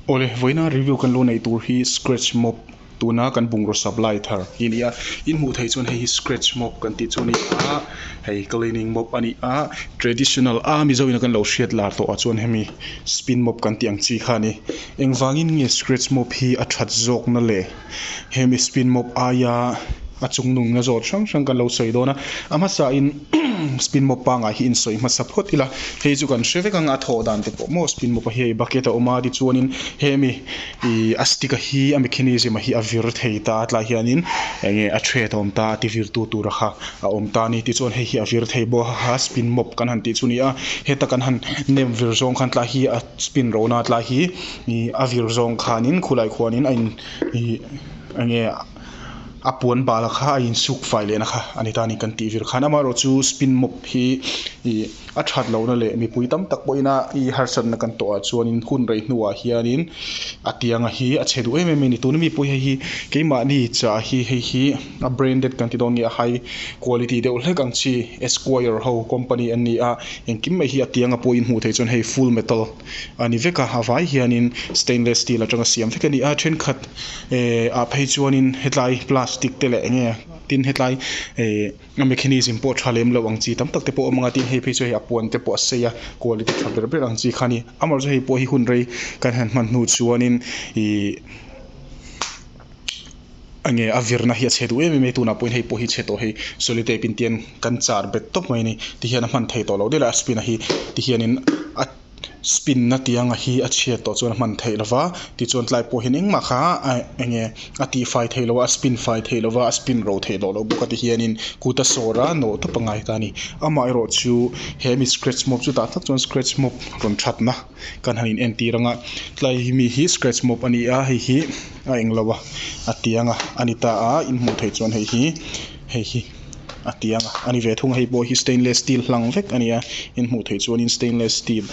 Awle, vawiina review kan lo neih tur hi scratch mop tuna kan bungraw supply thar hi a ni a, in hmuh theih chuan hei hi scratch mop kan tih chu a ni a, hei cleaning mop a ni a, traditional a mizo ina kan lo hriat lar tawh ah chuan hemi spin mop kan tih ang chi kha a ni. Engvangin nge scratch mop hi a that zawkna le hemi spin mop aia a chungnungna zawt hrang hrang kan lo sawi dawn a, a hmasain spin mop pangngai hi insawi hmasa phawt ila hei chu kan hre vek ang a thawh dan te pawh maw spin mop a hi hei bucket a awm a tichuanin hemi ih a stick a hi a mechanism a hi a vir thei ta a tlai hianin eng nge a thread a awm ta a ti vir tu tur a kha a awm ta a ni tichuan hei hi a vir thei bawk a ha spin mop kan han tih chu a ni a heta kan han nem vir zawng khan tlai hi a spin ro na tlai hi ih a vir zawng khanin khulai khuanin a in ih eng nge a puan bal kha a insuk fai lehna kha a ni ta a ni kan tih vir khan amaherawh chu spin mop hi ih a that lohna leh mipui tam tak pawhin a ih harsatna kan tawh ah chuanin hun rei hnuah hianin a tianga hi a chhe duh em em a ni tuna mi pawh hei hi keimahni chah hi hei hi a branded kan ti dawn nge a high quality deuh hlek ang chi esquire ho company an ni a engkim mai hi a tianga pawh inhmuh theih chuan hei full metal a ni vek a a vai hianin stainless steel atanga siam vek a ni a thenkhat ehh ah phei chuanin hetlai plastic te leh enge tin hetlai ehh a mechanism pawh tha lem loh ang chi tam tak te pawh a awm ang a tin hei phei chu hei a puan te pawh a sei a quality tha ber ber ang chi kha a ni amaherawhchu hei pawh hi hun rei kan han hman hnu chuanin ihh. Enge a virna hi a chhe duh em em a tunah pawhin hei pawh hi chhe tawh hei solitape in tian kan char bet tawp mai a ni tihian a hman theih tawh loh deuh leh a spin a hi tihianin a spin na tiang a hi a chhiat tawh chuan a hman theih lova tichuan tlai pawh hian engmah kha enge a tihfai theih loh a a spin fai theih lova a spin ro theih tawh loh bawk a tihianin kut a sawr a nawh tawp a ngai ta a ni amaherawh chu he mi scratch mop chutah tak chuan scratch mop rawn thatna. Kan han in entir anga tlai hi mi hi scratch mop a ni a hei hi a englo a a tiang a a ni ta a in hmuh theih chuan hei hi hei hi a tiang a a ni ve thung a hei pawh hi stainless steel hlang vek a ni a in hmuh theih chuanin stainless steel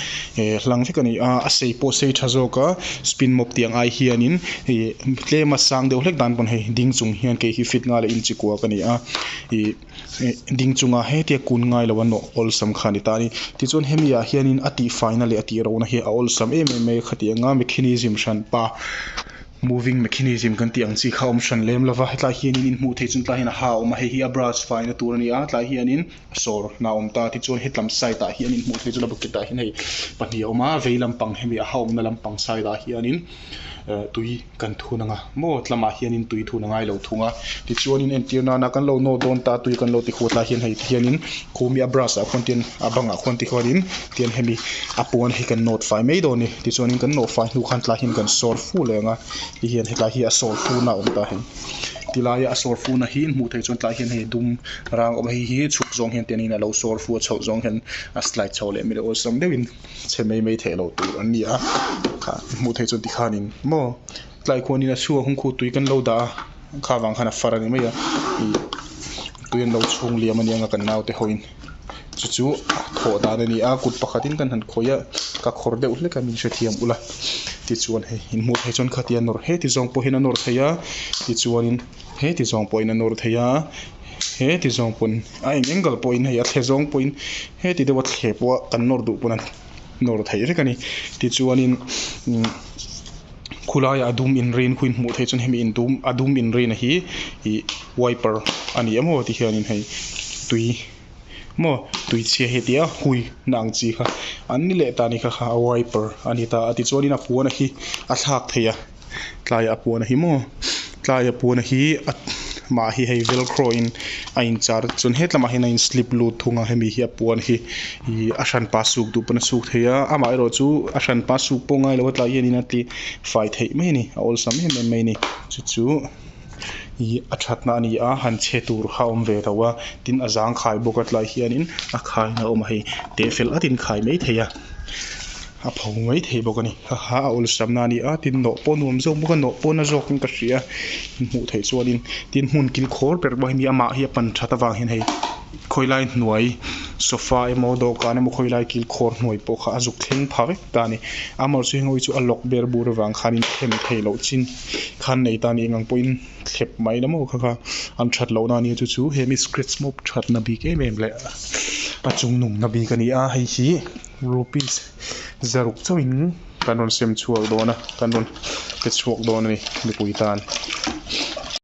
eh hlang vek a ni a a sei pawh sei tha zawk a spin mop tiang ai hianin ih tlema sang deuh hlek dan pawn hei ding chung hian kei hi fit nga leh inchi kua ka ni a ih. Ding chunga hetia kun ngai lo a nawh awlsam kha a ni ta a ni. Tichuan hemi ah hianin a tihfaina leh a tihrohna hi a awlsam em em mai a khati anga mechanism hran pa moving mechanism kan tih ang chi kha a awm hran lem lova hetlai hianin in hmuh theih chuan tlai hian a ha a awm a hei hi a brush faina tur a ni a tlai hianin a sawr hna a awm ta a tichuan hetlam side ah hian in hmuh theih chuan a bucket ah hian hei pahnih a awm a vei lampang hemi a ha awmna lampang side ah hianin. Eh tui kan thun anga maw tlamah hianin tui thun a ngai lo thung a tichuanin entir nana kan lo nawt dawn ta tui kan lo ti huat lai hian hei tihianin khumi a brush ah khuan tian a bangah khuan tikhuanin tian hemi a puan hi kan nawt fai mai dawn a ni tichuanin kan nawh fai hnu khan tlai hian kan sawr fu leh ang a tihian hetlai hi a sawr fu na a awm ta hei tilaia a sawr fu na hi hmuh theih chuan tlai hian hei dum rang a awm a hei hi chhuk zawng hian tianin a lo sawr fu a chhoh zawng hian a slide chho leh mai awlsam deuhin. Chhe mai mai theih loh tur an ni a kha hmuh theih chuan tikhanin maw tlai khuanin a chhungah kawngkhur tui kan lo dah a kha vang khan a far a ni mai a ih tui an lo chhung liam a ni anga kan naute hoin chu chu thawh dan a ni a kut pakhatin kan han khawih a ka khawr deuh hlek a min hrethiam ula tichuan hei in hmuh theih chuan khatia nawr heti zawng pawh hian a nawr thei a tichuanin heti zawng pawhin a nawr thei a. He ti zawng pawn a eng angle pawhin hei a thle zawng pawhin heti deuha thle pawha kan nawr duh pawn a nawr theih vek a ni tichuanin umm khulaiah a dum inrin khu in hmuh theih chuan hemi in dum a dum inrin hi ih wiper a ni em aw ti hianin hei tui maw tui chhia hi tia hui na ang chi kha an ni leh ta a ni kha kha a wiper a ni ta a tichuanin a puan a hi a thlak thei a. Tlaiah a puan a hi maw tlaiah puan a hi a mah hi hei velcro in a in char chuan hetlamah hian a in slip lut thung a hemi hi a puan hi ih a hranpa suk duh pawn a suk thei a amaherawh chu a hranpa suk pawh ngai lo a tlai hianin a ti fai theih mai a ni a awlsam em em mai a ni chu chu ih a thatna a ni a han chhe tur kha a awm ve lo a tin a zang khai bawk a tlai hianin a khaina a awm a hei teh fel atin khai mai thei a. A pho mai thei bawk a ni ha ha a awlsam na a ni a tin nawh pawh nuam zawk bawk a nawh pawh na zawkin ka hria hmuh theih chuanin tin hmun kil khawr ber pawh hemi amah hi a pan that avang hian hei khawilai hnuai sofa emaw dawhkan emaw khawilai kil khawr hnuai pawh kha a zuk thleng pha vek ta a ni amaherawhchu heng ho hi chu a lawk ber bur avang khanin them theih loh chin khan nei ta a ni eng ang pawhin thlep mai la maw kha kha an that lohna a nia chu chu he mi scratch mop thatna bik em em leh a chungnungna bik a ni a hei hi. Rupees zaruk chauhin. Kan rawn sem chhuak dawn a kan rawn pe chhuak dawn a ni mipui tan.